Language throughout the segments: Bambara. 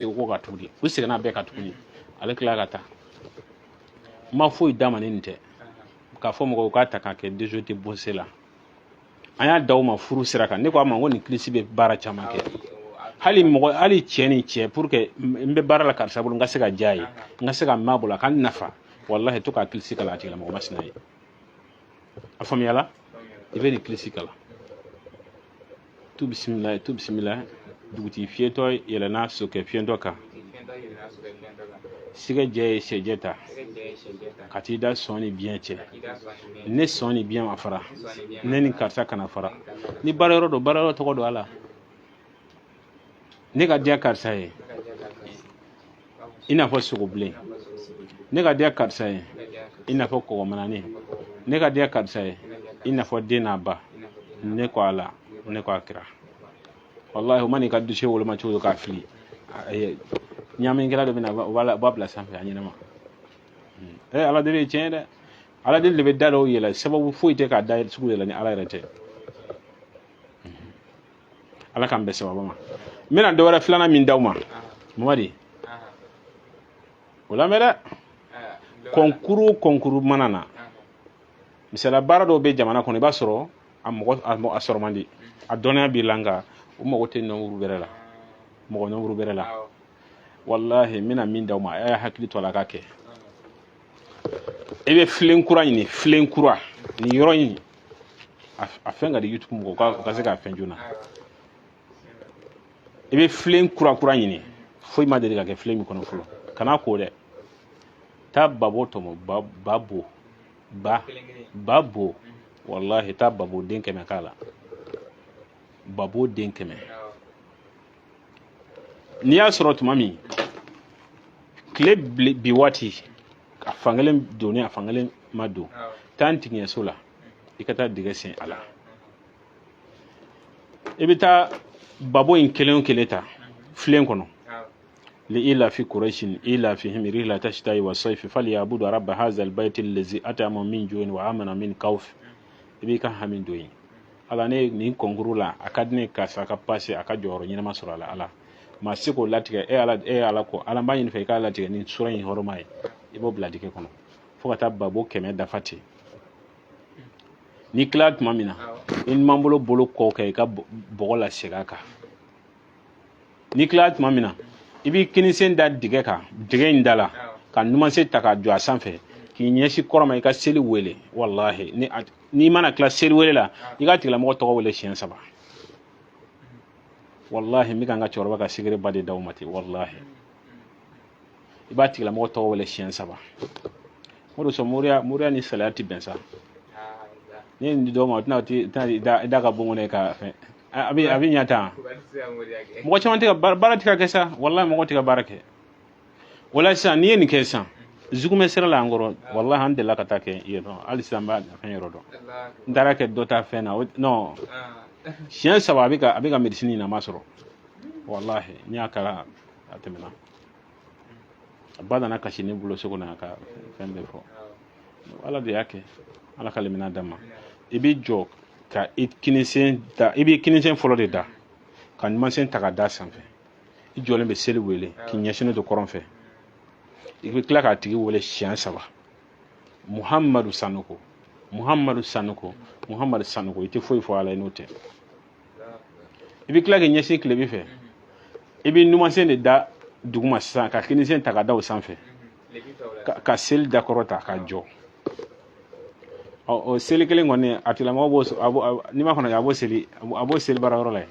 O ko ka tuguni, u seginna bɛɛ ka tuguni, ale tila ka taa. N ma foyi d'a ma ni nin tɛ k'a fɔ mɔgɔw k'a ta k'a kɛ DG tɛ bɔse la. An y'a d'aw ma furu sira kan. Ne ko a ma ko nin kilisi bɛ baara caman kɛ, hali mɔgɔ, hali cɛ ni cɛ, pour que n bɛ baara la karisa bolo, n ka se ka diya ye, n ka se ka mɛn a bolo, a ka n nafa. Walahi, to k'a kilisi kalan a tigilamɔgɔ masina ye. A faamuyala? I bɛ nin kilisi kalan tu bisimila, tu bisimila. Dugutigi fiyetɔ yɛlɛnna sokɛ fiyentɔ kan, sigɛ jɛ ye sɛjɛ ta ka t'i da sɔn ni biɲɛ cɛ. Ne sɔn ni biɲɛ ma fara, ne ni karisa kana fara. Ni baara yɔrɔ don, baara yɔrɔ tɔgɔ don a la. Ne ka diya karisa ye i n'a fɔ sogobilen, ne ka diya karisa ye i n'a fɔ kɔgɔmanani, ne ka diya karisa ye i n'a fɔ den n'a ba. Ne ko ala, ne ko a kira. Wallahi, o ma n'i ka dossier woloma cogo k'a fili, ɲaminikɛla dɔ bɛ na, o b'a bila sanfɛ a ɲɛnama. Ɛ, ala deli ye tiɲɛ ye dɛ. Ala deli de bɛ da dɔw yɛlɛ, sababu foyi tɛ k'a da sugu yɛlɛ ni ala yɛrɛ tɛ. Ala k'an bɛn sababa ma. N bɛna dɔ wɛrɛ filanan min d'aw ma, Mamadi, o lamɛn dɛ. Concours, concours mana na, misaliya, baara dɔw bɛ jamana kɔnɔ, i b'a sɔrɔ a mɔgɔ a sɔrɔ man di, a dɔnniya b'i la, nka u mago tɛ nombre bɛrɛ la, mɔgɔ nombre bɛrɛ la. Walahi, n bɛna min d'aw ma, a y'a hakili to a la k'a kɛ. I bɛ filen kura ɲini, filen kura. Nin yɔrɔ in a fɛn ka di YouTube mɔgɔw ka se k'a fɛn joona. I bɛ filen kura kura ɲini, foyi ma deli ka kɛ filen min kɔnɔ fɔlɔ. Kana ko dɛ, taa babo tɔmɔ, ba ba bo ba ba bo. Walahi, taa babo den 100 k'a la, babo den 100. N'i y'a sɔrɔ tuma min tile bi waati, a fankelen donnen, a fankelen ma don, taa n tigiɲɛso la, i ka taa dingɛ sen a la. I bɛ taa babo in kelen o kelen ta filen kɔnɔ. لإيلاف قريش إيلافهم رحلة الشتاء والصيف فليعبدوا رب هذا البيت الذي أطعمهم من جوع وآمنهم من خوف. I b'i ka hami don yen. Ala, ne nin concours la, a ka di ne karisa ka passer, a ka jɔyɔrɔ ɲɛnama sɔrɔ a la. Ala maa se k'o latigɛ, e ala, e ala ko ala, n b'a ɲini fɛ i k'a latigɛ ni sura in hɔrɔma ye. I b'o bila dingɛ kɔnɔ fo ka taa babo 100 dafa ten. N'i tilala tuma min na, i numanbolo bolo kɔ kɛ i ka bɔgɔ la segin a kan. N'i tilala tuma min na, i b'i kinisen da dingɛ kan, dingɛ in da la, ka numansen ta k'a jɔ a sanfɛ, k'i ɲɛsin kɔrɔ ma, i ka seli wele. Walahi, ni n'i mana tila seli wele la, i ka tigilamɔgɔ tɔgɔ wele siɲɛ saba. Walahi, n bɛ ka n ka cɛkɔrɔba ka secret ba de d'aw ma ten. Walahi, i b'a tigilamɔgɔ tɔgɔ wele siɲɛ saba. O de sɔn moriya, moriya ni salaya ti bɛn sa. Ni ye nin di dɔw ma, o tɛna i da ka bon kɔnɔ ka fɛn. A bɛ ɲa tan. Mɔgɔ caman tɛ ka baara tɛ ka kɛ sa. Walahi, mɔgɔ tɛ ka baara kɛ. O la sisan, n'i ye nin kɛ sisan, zugumɛ sira la an kɔrɔ. Walahi, an delila ka taa kɛ yen nɔ. Hali sisan n b'a fɛn yɔrɔ dɔn. N taara kɛ dɔ ta fɛn na. Non, siɲɛ saba a bɛ ka médecine ɲini, a ma sɔrɔ. Walahi, n y'a kala, a tɛmɛna. A ba nana kasi ne bolo so kɔnɔ, a ka fɛn bɛɛ fɔ. Ala de y'a kɛ, ala ka limaniya d'a ma. I b'i jɔ ka i kinisen da, i b'i kinisen fɔlɔ de da, ka numansen ta ka da sanfɛ. I jɔlen bɛ seli wele k'i ɲɛsinnen to kɔrɔn fɛ. I bɛ tila k'a tigi wele siɲɛ saba: Muhamadu Sanoko, Muhamadu Sanoko, Muhamadu Sanoko. I tɛ foyi fɔ ala ye n'o tɛ. I bɛ tila k'i ɲɛsin tilebi fɛ. I bɛ numansen de da duguma sisan, ka kinisen ta ka da o sanfɛ, ka seli dakɔrɔ ta ka jɔ. Ɔ, o seli kelen kɔni, a tigilamɔgɔ b'o, n'i ma kɔnɔ, a b'o seli, a b'o seli baarayɔrɔ la yen.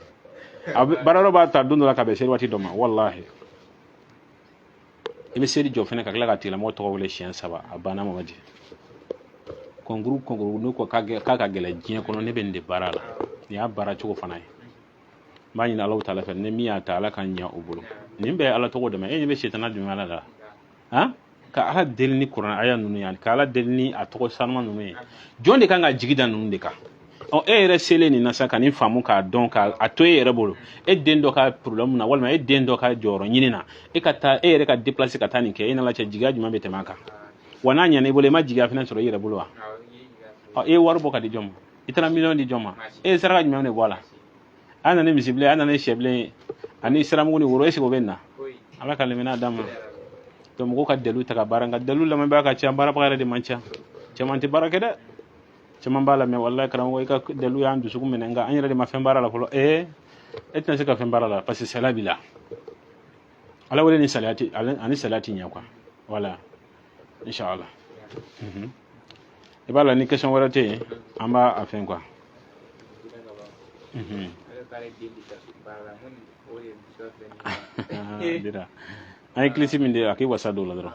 A bɛ baarayɔrɔ b'a ta don dɔ la ka bɛn seli waati dɔ ma. Walahi, i bɛ seli jɔ fɛnɛ ka tila ka tigilamɔgɔ tɔgɔ wele siɲɛ saba. A banna, Mamadi. Concours, concours n'u ko k'a ka gɛlɛn diɲɛ kɔnɔ, ne bɛ nin de baara la. Nin y'a baara cogo fana ye. N b'a ɲini Alahu taala fɛ, ni min y'a ta, Ala ka ɲɛ o bolo. Nin bɛɛ ye ala tɔgɔ dɛmɛ. E ɲɛ bɛ sitana jumɛn ala la han? Ka ala deli ni kuranɛ aya ninnu ye, ka ala deli ni a tɔgɔ sanuma ninnu ye. Jɔn de kan ka jigi da ninnu de kan? Ɔ, e yɛrɛ selen nin na sa, ka nin faamu k'a dɔn, k'a a to e yɛrɛ bolo, e den dɔ ka problème na, walima e den dɔ ka jɔyɔrɔ ɲini na, e ka taa, e yɛrɛ ka déplacer ka taa nin kɛ, e n'ala cɛ, jigiya jumɛn bɛ tɛmɛ a kan? Wa n'a ɲɛna i bolo, i ma jigiya fɛnɛ sɔrɔ i yɛrɛ bolo wa? Ɔ, e ye wari bɔ ka di jɔn ma? I taara miliyɔn di jɔn ma? E ye saraka jumɛn de bɔ a la? A nana ni misibilen, a nana ni sɛbilen ye, ani siramugu ni woro, est ce que o bɛ nin na? Ala ka limaniya d'an ma. Donc mɔgɔw ka dalilu ta ka baara, nka dalilu lamɛnbaga ka ca, baarabaga yɛrɛ de man ca. Caman tɛ baara kɛ dɛ, caman b'a lamɛn. Walayi karamɔgɔ, i ka dalilu y'an dusukun minɛ, nka an yɛrɛ de ma fɛn baara la fɔlɔ. Ee, e tɛna se ka fɛn baara la parce que saliya b'i la. Ala wele ni saliya tɛ, ani saliya tɛ ɲɛ quoi. Voilà, inshallah. I b'a la, ni question wɛrɛ tɛ yen, an b'a a fɛn quoi. Dira an ye kilisi min di, a k'i wasa don o la dɔrɔn.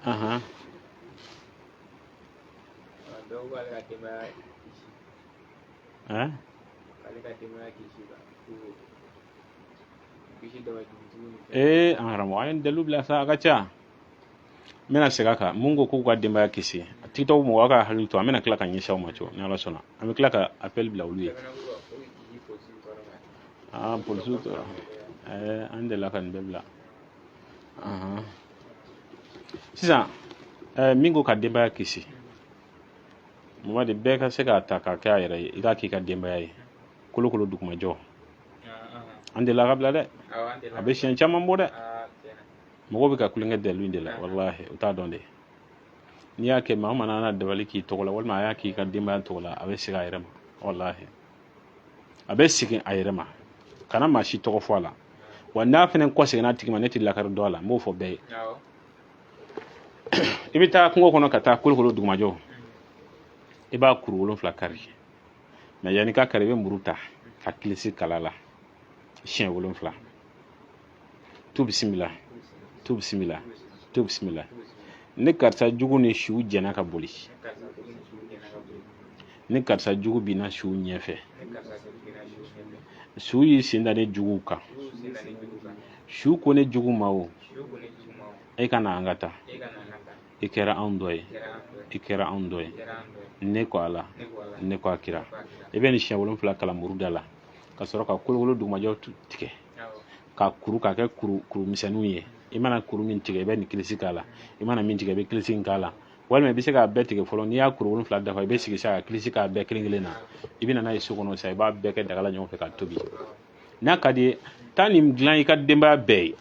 Ahan. Dɔw b'ale ka denbaya kisi. Hein? Ale ka denbaya kisi ka ko kisi dɔ ka dugutigi ni fɛn. Ee, an karamɔgɔ, an ye dalilu bila sa, a ka ca. N bɛna segin a kan. Mun ko k'u ka denbaya kisi, TikTok mɔgɔw ka hakili to, an bɛna tila ka ɲɛsin aw ma cogo ni Ala sɔnna. An bɛ tila ka appel bila olu ye. Aa, polisiw tɔɔrɔ. Ɛɛ, an delila ka nin bɛɛ bila. Sisan ɛɛ, min ko ka denbaya kisi, Mamadi, bɛɛ ka se k'a ta k'a kɛ a yɛrɛ ye, i k'a k'i ka denbaya ye. Kolokolo dugumajɔ, an delila ka bila dɛ, a bɛ siɲɛ caman bɔ dɛ. Mɔgɔw bɛ ka kulonkɛ dalilu in de la, walahi, u t'a dɔn de. N'i y'a kɛ, maa mana na dabali k'i tɔgɔ la, walima a y'a k'i ka denbaya tɔgɔ la, a bɛ segin a yɛrɛ ma. Walahi, a bɛ segin a yɛrɛ ma. Kana maa si tɔgɔ fɔ a la. Wa n'a fana kɔ seginna a tigi ma, ne tɛ lakari dɔn a la, n b'o fɔ bɛɛ ye. I bɛ taa kungo kɔnɔ ka taa kolokolo dugumajɔ, i b'a kuru 7 kari. Mais yanni ka kari, i bɛ muru ta ka kilisi kala la siɲɛ 7. Tu bisimila, tu bisimila, tu bisimila. Ne karisa jugu ni su jɛna ka boli, ne karisa jugu binna su ɲɛfɛ, su y'i sen da ne juguw kan, su ko ne jugu ma, o e ka na an ka taa, i kɛra anw dɔ ye, i kɛra anw dɔ ye, ne ko Ala, ne ko a kira. I bɛ nin siɲɛ 7 kalan muru da la, ka sɔrɔ ka kolokolo dugumajɔ tigɛ ka kuru k'a kɛ kuru kuru misɛnninw ye. I mana kuru min tigɛ, i bɛ nin kilisi k'a la. I mana min tigɛ, i bɛ kilisi in k'a la. Walima i bɛ se k'a bɛɛ tigɛ fɔlɔ. N'i y'a kuru 7 dafa, i bɛ sigi sa ka kilisi k'a bɛɛ kelen kelen na. I bɛ na n'a ye so kɔnɔ sa, i b'a bɛɛ kɛ daga la ɲɔgɔn fɛ k'a tobi. N'a ka di ye, taa nin dilan i ka denbaya bɛɛ ye.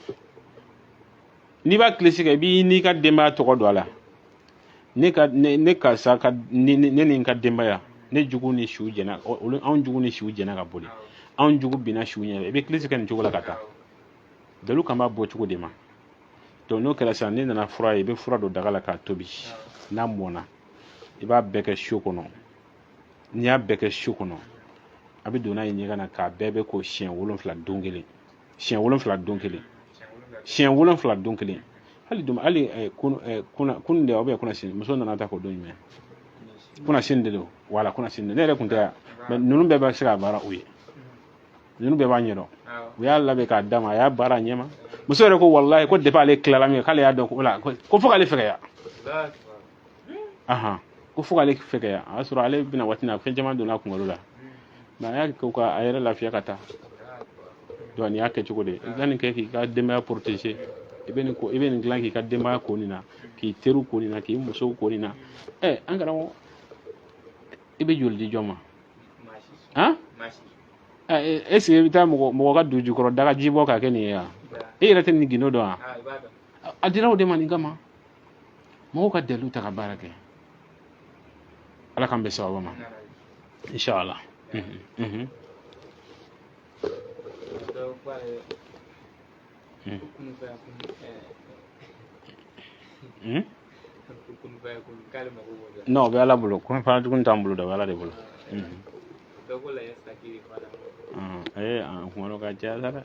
N'i b'a kilisi kɛ, i b'i n'i ka denbaya tɔgɔ don a la. Ne ka ne, ne karisa ka ne ne ni n ka denbaya, ne jugu ni su jɛna, olu anw jugu ni su jɛna ka boli, anw jugu binna su ɲɛ. I bɛ kilisi kɛ nin cogo la ka taa. Dalu kan b'a bɔ cogo de ma. Donc n'o kɛra sisan, n'i nana fura ye, i bɛ fura don daga la k'a tobi. N'a mɔnna, i b'a bɛɛ kɛ seau kɔnɔ. N'i y'a bɛɛ kɛ seau kɔnɔ, a bɛ don n'a ye ɲɛgɛn na k'a bɛɛ bɛ ko siɲɛ 7 don kelen, siɲɛ 7 don kelen, siɲɛ 7 don kelen. Hali don hali kunun de, aw bɛ kunasini, muso nana ta k'o don jumɛn? Kunasini de don. Wala kunasini, ne yɛrɛ tun tɛ yan, mais ninnu bɛɛ bɛ se ka baara u ye. Ninnu bɛɛ b'a ɲɛdɔn. U y'a labɛn k'a d'a ma, a y'a baara a ɲɛ ma. Muso yɛrɛ ko walayi, ko depuis ale tilala min kɛ, k'ale y'a dɔn ko la ko fo k'ale fɛgɛya. Ahan, ko fo k'ale fɛgɛya. A y'a sɔrɔ ale bɛna waati na, fɛn caman donna a kunkolo la, mais a y'a kɛ ka a yɛrɛ lafiya ka taa. Donc nin y'a kɛ cogo de ye. I ka nin kɛ k'i ka denbaya protéger. I bɛ nin ko, i bɛ nin dilan k'i ka denbaya ko nin na, k'i teriw ko nin na, k'i musow ko nin na. Ɛ, an karamɔgɔ, i bɛ joli di jɔn ma? Han, est ce que i bɛ taa mɔgɔ mɔgɔ ka dugu jukɔrɔ daga ji bɔ k'a kɛ nin ye wa? E yɛrɛ tɛ nin gindo dɔn wa? A dira o de ma nin kama. Mɔgɔw ka dalilu ta ka baara kɛ. Ala k'an bɛn sababa ma, inshallah. Non, o bɛ Ala bolo. Kun fana jugu t'an bolo dɛ, o bɛ Ala de bolo. Ee, an kunkolo ka ca sa dɛ.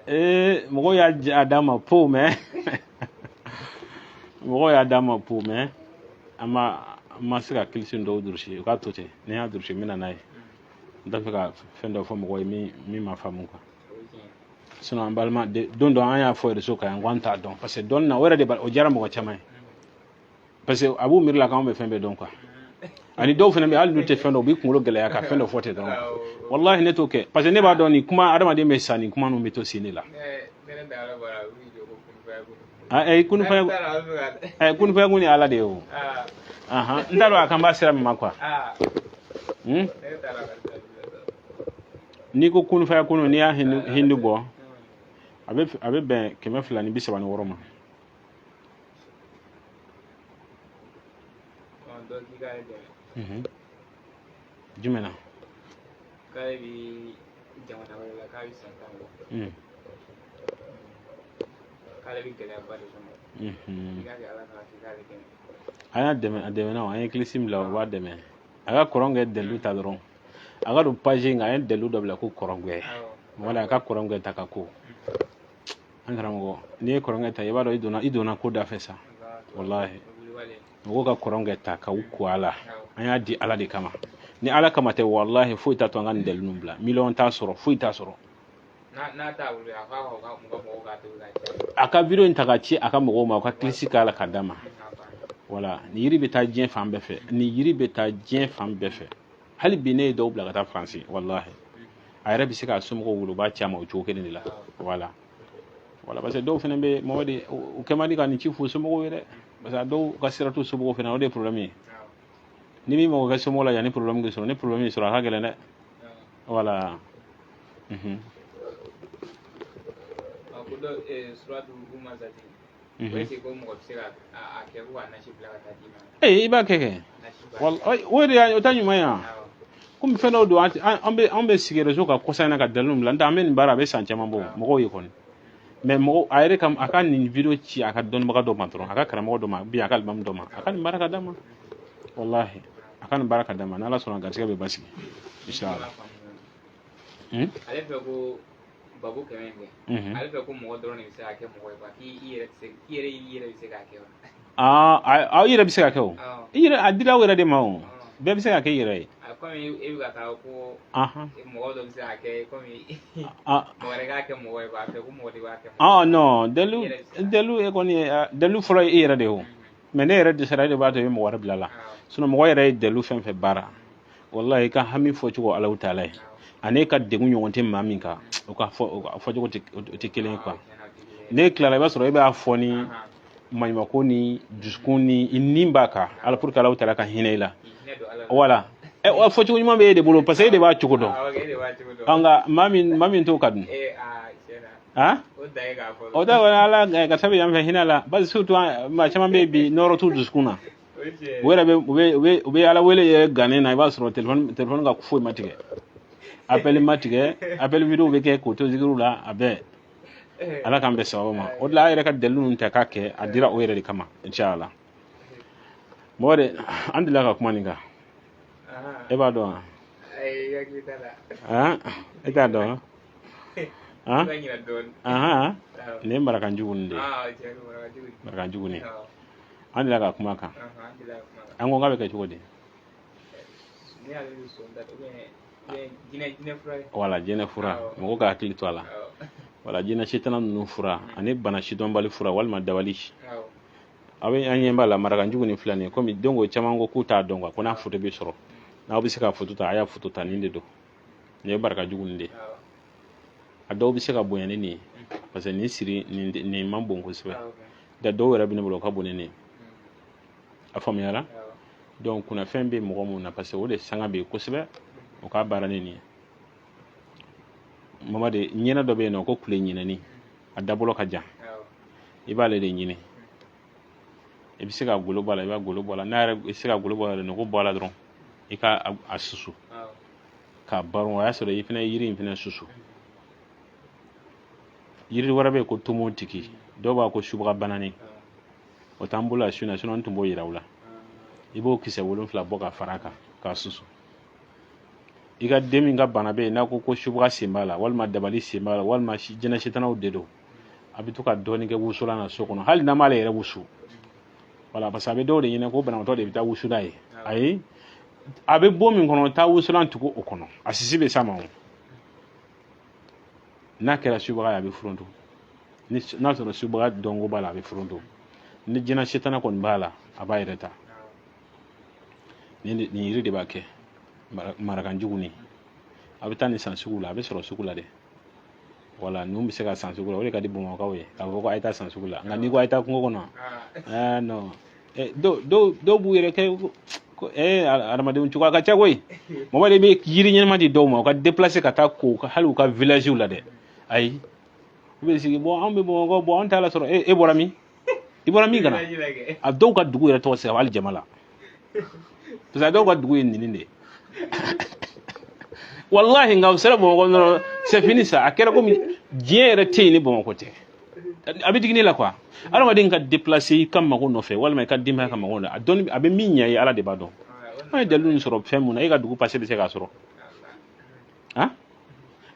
Ee, mɔgɔw y'a d'a ma po, mais mɔgɔw y'a d'a ma po, mais an ma se ka kilisi dɔw durusi. U k'a to ten, ni n y'a durusi, n bɛ na n'a ye. N t'a fɛ ka fɛn dɔ fɔ mɔgɔw ye min ma faamu quoi. Sinon an balima, don dɔ an y'a fɔ réseau kan yan ko an t'a dɔn, parce que dɔnni na o yɛrɛ de o diyara mɔgɔ caman ye, parce que a b'u miiri la k'anw bɛ fɛn bɛɛ dɔn quoi. Ani dɔw fana bɛ, hali n'u tɛ fɛn dɔn, u b'i kunkolo gɛlɛya ka fɛn dɔ fɔ ten dɔrɔn. Walahi, ne t'o kɛ, parce que ne b'a dɔn nin kuma, adamaden bɛ sa, nin kuma ninnu bɛ to sen de la. Kun fɛn kun ye Ala de ye o. N t'a dɔn a kan b'a sira min ma quoi. N'i ko kunfaya kunu, n'i y'a hindu bɔ, a bɛ bɛn 236 ma. Dɔ k'i k'ale dɛmɛ. Jumɛn na? K'ale bi jamana wɛrɛ la, k'a bɛ san 10 bɔ. K'ale bɛ gɛlɛyaba de kɔnɔ. I k'a kɛ Ala kama k'i k'ale dɛmɛ. An y'a dɛmɛ, a dɛmɛna o, an ye kilisi bila, o b'a dɛmɛ. A ka kɔrɔnkɛ dalilu ta dɔrɔn, a ka don page in kan, an ye dalilu dɔ bila ko kɔrɔnkɛ. Wala a ka kɔrɔnkɛ ta ka ko. An karamɔgɔ, n'i ye kɔrɔnkɛ ta, i b'a dɔn i donna ko da fɛ sa. Walahi, mɔgɔw ka kɔrɔnkɛ ta ka u ko a la. An y'a di Ala de kama. Ni Ala kama tɛ, walahi, foyi t'a to an ka nin dalilu ninnu bila. Miliyɔn t'a sɔrɔ, foyi t'a sɔrɔ. N'a t'a bolo, a k'a ka mɔgɔw k'a tobi ka caya. A ka vidéo in ta ka ci a ka mɔgɔw ma, u ka kilisi k'a la ka d'a ma. Wala nin yiri bɛ taa diɲɛ fan bɛɛ fɛ, nin yiri bɛ taa diɲɛ fan bɛɛ fɛ. Hali bi ne ye dɔw bila ka taa Faransi. Walahi, a yɛrɛ bɛ se k'a somɔgɔw wele, u b'a ci a ma o cogo kelen de la. Voilà, parce que dɔw fana bɛ mɔgɔ de, u kɛ man di ka nin ci f'u somɔgɔw ye dɛ, parce que a dɔw ka sira t'u somɔgɔw fana, o de ye problème ye. Ni min mago kɛ somɔgɔw la, yanni problème k'i sɔrɔ, ni problème y'i sɔrɔ, a ka gɛlɛn dɛ. Voilà. Ko dɔ suratu Humazati. Est-ce que ko mɔgɔ bɛ se ka a kɛ ko ka nasi bila ka taa d'i ma? Ee, i b'a kɛ kɛ. O de y'a o ta ɲuman ye wa? Komi fɛn dɔw don, an bɛ sigi réseau kan kɔsa in na ka dalilu bila. N tɛ, an bɛ nin baara, a bɛ san caman bɔ mɔgɔw ye kɔni. Mais mɔgɔ a yɛrɛ ka, a ka nin vidéo ci a ka dɔnnibaga dɔ ma dɔrɔn, a ka karamɔgɔ dɔ ma bi, a ka alimamu dɔ ma, a ka nin baara ka d'a ma. Walahi, a ka nin baara ka d'a ma. N'Ala sɔnna, garisɛgɛ bɛ basigi, inshallah. Ale fɛ ko babu 100 kɛ. Ale fɛ ko mɔgɔ dɔrɔn de bɛ se k'a kɛ mɔgɔ ye quoi, k'i yɛrɛ tɛ se, k'i yɛrɛ bɛ se k'a kɛ wa? Aa, aw yɛrɛ bɛ se ka kɛ o. I yɛrɛ, a dira aw yɛrɛ de ma o. Bɛɛ bɛ se ka kɛ i yɛrɛ ye. A komi e bɛ ka taa ko mɔgɔ dɔ bɛ se k'a kɛ komi mɔgɔ wɛrɛ k'a kɛ mɔgɔ ye quoi, a fɛ ko mɔgɔ de b'a kɛ mɔgɔ ye. Ah non, dalilu dalilu e kɔni ye dalilu fɔlɔ ye, i yɛrɛ de ye o. Mais ne yɛrɛ dɛsɛra, e de b'a to i bɛ mɔgɔ wɛrɛ bila la. Sinon mɔgɔ yɛrɛ ye dalilu fɛn fɛn baara, wallahi, i ka hami fɔcogo Alahu taala ye, ani e ka degun ɲɔgɔn tɛ maa min kan, o ka fɔ, o ka fɔcogo tɛ, o tɛ kelen ye quoi. Ne tilala, i b'a sɔrɔ e b'a fɔ ni maɲumako ni dusukun ni i ni b'a kan ala, pour que Alahu taala ka hinɛ i la. Voilà, ɛ, fɔcogo ɲuman bɛ e de bolo, parce que e de b'a cogo dɔn. Nka maa min t'o ka dun, han, o t'a kɔni Ala ka sabu yan fɛ hinɛ la, parce que surtout maa caman bɛ yen bi, nɔrɔ t'u dusukun na. U yɛrɛ bɛ u bɛ Ala wele yɛrɛ gannen na. I b'a sɔrɔ téléphone ka foyi ma tigɛ, appel ma tigɛ, appel vidéo bɛ kɛ k'o to zikiriw la. A bɛɛ, Ala k'an bɛn sababu ma. O de la, a yɛrɛ ka dalilu ninnu ta k'a kɛ, a dira o yɛrɛ de kama, inshallah. Mɔgɔ de, an delila ka kuma nin kan, e b'a dɔn wa? E t'a dɔn? Han, nin ye marakanjugu nin de ye, marakanjugu nin. An delila ka kuma kan, an ko k'a bɛ kɛ cogo di? Wala jinɛ fura, mɔgɔw ka hakili to a la. Wala jinɛ sitana ninnu fura ani bana sidɔnbali fura walima dabali. Aw bɛ an ɲɛ b'a la, marakanjugu nin filɛ nin ye. Komi don ko caman ko k'u t'a dɔn quoi, ko n'a foto bɛ sɔrɔ, n'aw bɛ se ka foto ta, a y'a foto ta. Nin de don, nin ye barakajugu nin de ye. A dɔw bɛ se ka bonya ni nin ye, parce que nin siri nin man bon kosɛbɛ. Da dɔw yɛrɛ bɛ ne bolo, o ka bon ni nin ye. A faamuyara? Donc kunnafɛn bɛ mɔgɔ mun na, parce que o de sanga bɛ yen kosɛbɛ, o k'a baara ni nin ye. Mamadi, ɲɛnɛ dɔ bɛ yen nɔ ko kule ɲinɛni, a dabolo ka jan. I b'ale de ɲini. I bɛ se ka golo bɔ a la, i b'a golo bɔ a la. N'a yɛrɛ, i bɛ se ka golo bɔ a la, nogo bɔ a la dɔrɔn, i ka a susu k'a baro. O y'a sɔrɔ i fana ye yiri in fana susu. Yiri wɛrɛ bɛ yen ko tomotigi, dɔw b'a ko subaga banani, o t'an bolo a su na, sinon n tun b'o yira u la. I b'o kisɛ 7 bɔ ka fara a kan k'a susu. I ka den min ka bana bɛ yen, n'a ko ko subaga sen b'a la, walima dabali sen b'a la, walima jinɛ sitanaw de don, a bɛ to ka dɔɔnin kɛ wusulan na so kɔnɔ, hali n'a m'ale yɛrɛ wusu. Wala, parce que a bɛ dɔw de ɲini ko banabaatɔ de bɛ taa wusu n'a ye. Ayi, a bɛ bon min kɔnɔ, taa wusulan tugu o kɔnɔ, a sisi bɛ s'a ma. O n'a kɛra subaga ye, a bɛ foronto. Ni n'a sɔrɔ subaga dɔnko b'a la, a bɛ foronto. Ni jinɛ sitana kɔni b'a la, a b'a yɛrɛ ta. Nin yiri de b'a kɛ marakanjugu nin. A bɛ taa nin san sugu la, a bɛ sɔrɔ sugu la dɛ. Wala ninnu bɛ se ka san sugu la, o de ka di Bamakɔkaw ye k'a fɔ ko a ye taa san sugu la. Nka n'i ko a ye taa kungo kɔnɔ, ɛɛ non, dɔw b'u yɛrɛ kɛ. Ko adamadenw cogoya ka ca koyi. Mɔgɔ de bɛ yiri ɲɛnama di dɔw ma u ka déplacer ka taa ko hali u ka village la dɛ. Ayi, u bɛ sigi bon anw bɛ Bamakɔ, bon anw t'a la sɔrɔ. E bɔra min? I bɔra min ka na? A dɔw ka dugu yɛrɛ tɔgɔ sɛbɛn hali jama la, parce que a dɔw ka dugu ye nin de ye. Wallahi, nka u sera Bamakɔ dɔrɔn, c'est fini ça. A kɛra komi diɲɛ yɛrɛ tɛ yen ni Bamakɔ tɛ. A bɛ digi ne la quoi. Adamaden ka déplacer i ka mago nɔfɛ walima i ka denbaya ka mago nɔfɛ, a dɔnni a bɛ min ɲɛ i ye, Ala de b'a dɔn. An ye dalilu min sɔrɔ fɛn mun na, e ka dugu passé bɛ se k'a sɔrɔ. Han,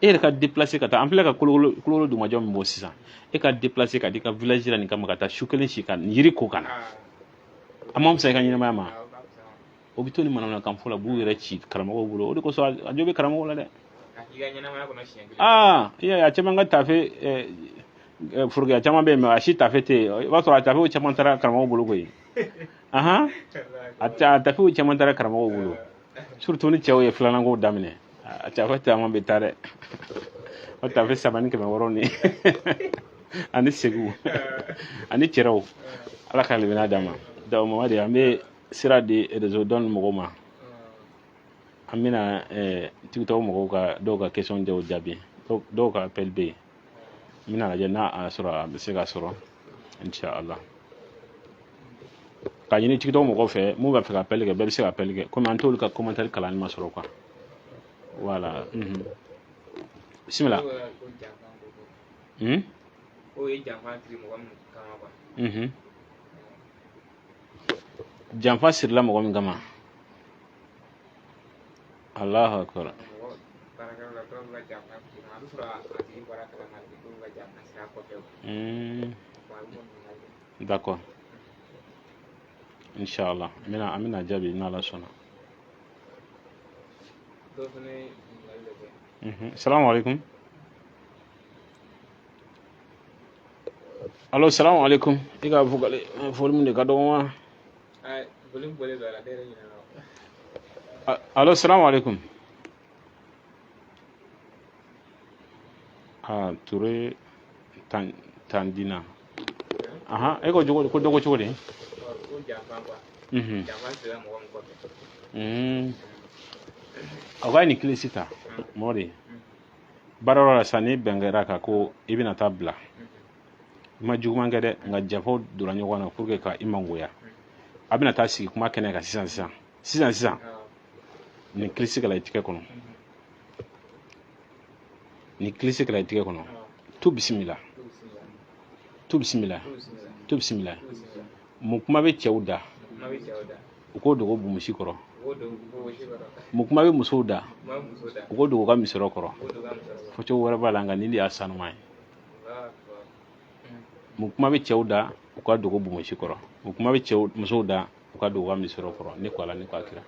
e yɛrɛ ka déplacer ka taa, an filɛ ka Kolokolo dugumajɔ min bɔ sisan, e ka déplacer ka di ka village la nin kama ka taa su kelen si ka yiri ko ka na, a ma fisaya i ka ɲɛnamaya ma. O bɛ to ni manamanakan fɔ la, u b'u yɛrɛ ci karamɔgɔw bolo. O de kosɔn a jo bɛ karamɔgɔw la dɛ. Aa, i y'a ye, a caman ka tafe forokɛya caman bɛ yen, mais a si tafe tɛ yen. I b'a sɔrɔ a tafew caman taara karamɔgɔw bolo koyi. Ahan, a tafew caman taara karamɔgɔw bolo, surtout ni cɛw ye filananko daminɛ, a tafe caman bɛ taa dɛ. O tafe 3 ni 600 ni ani segu ani cɛrɛw. Ala ka limaniya d'an ma. Donc Mamadi, an bɛ sira di réseau dɔn mɔgɔw ma. An bɛna TikTok mɔgɔw ka dɔw ka question dɔw jaabi, dɔw ka appel bɛ yen. N bɛna lajɛ n'a a sɔrɔ a bɛ se ka sɔrɔ, inshallah. K'a ɲini TikTok mɔgɔw fɛ, mun b'a fɛ ka appel kɛ, bɛɛ bɛ se ka appel kɛ, komi an t'olu ka commentaire kalanni ma sɔrɔ quoi. Voilà. Bismillah. O ye janfa siri mɔgɔ min kama quoi. Janfa sirila mɔgɔ min kama. Allahu akbar. D'accord. Inshallah. An bɛna jaabi n'Ala sɔnna. Salamu alaikum. Allo, salamu alaikum. I ka vocal volume de ka dɔgɔ wa? Volume bɔlen don a la, ne yɛrɛ ɲinɛna. Allo, salamu alaikum. Ah, Touré Tandina. Aha, e ko jogo ko dogo cogo di? Ko janfa quoi. Janfa sira mɔgɔ min kɔfɛ. A ka nin kilisi ta mɔgɔ de baarayɔrɔ la sisan, ni bɛn kɛra kan ko i bɛna taa bila, i ma juguman kɛ dɛ, nka janfaw donna ɲɔgɔn na pour que ka i mangoya. A bɛna taa sigi kuma kɛnɛ kan sisan sisan sisan sisan, nin kilisi kɛla i tigɛ kɔnɔ, nin kilisi kɛla i tigɛ kɔnɔ. Tu bisimila, tu bisimila, tu bisimila. Mun kuma bɛ cɛw da, u k'o dogo bumusi kɔrɔ. Mun kuma bɛ musow da, u k'o dogo ka misɔrɔ kɔrɔ. Fɔcogo wɛrɛ b'a la, nka nin de y'a sanuman ye. Mun kuma bɛ cɛw da, u ka dogo bumusi kɔrɔ. Mun kuma bɛ cɛw musow da, u ka dogo ka misɔrɔ kɔrɔ. Ne ko Ala, ne ko a kira.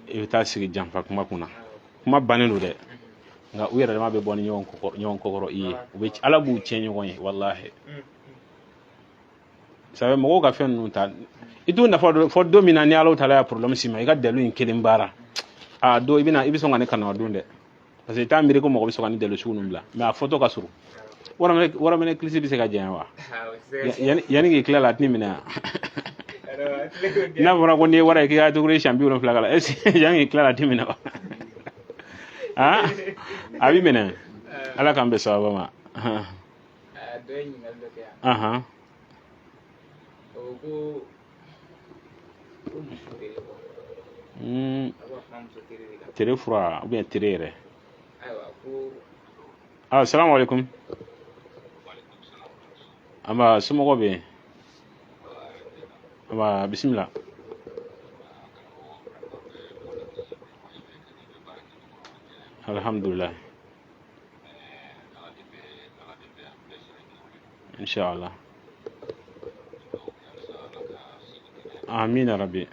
I bɛ taa sigi janfa kuma kunna, kuma bannen don dɛ, nka u yɛrɛ dama bɛ bɔ ni ɲɔgɔn kɔkɔrɔ i ye. U bɛ Ala b'u tiɲɛ ɲɔgɔn ye, walahi. Sabu mɔgɔw ka fɛn ninnu ta, i t'u nafa dɔn fɔ don min na ni Ala taala ya problème s'i ma, i ka dalilu in kelen baara. A don i bɛna, i bɛ sɔn ka ne kanu a don dɛ, parce que i t'a miiri ko mɔgɔ bɛ sɔn ka ni dalilu sugu ninnu bila, mais a fɔtɔ ka surun. Waramɛnɛ kilisi bɛ se ka janya wa? Yanni k'i tila la, a tɛn'i minɛ wa? N'a fɔra ko n'i ye wara ye k'i ka tuguri siɲɛ 70 k'a la, est ce que yanni k'i tila la a t'i minɛ wa? A b'i minɛ. Ala k'an bɛn sababa ma. Dɔ ye ɲininkali dɔ kɛ yan. O ko muso tere kɔ. A b'a kuma muso tere de kan. Tere fura ou bien tere yɛrɛ? Ayiwa ko. Ah, salamu alaikum. Aba, somɔgɔw bɛ yen? Aba, bisimila. Alhamdulillah. Inshallah. Amina Rabbi.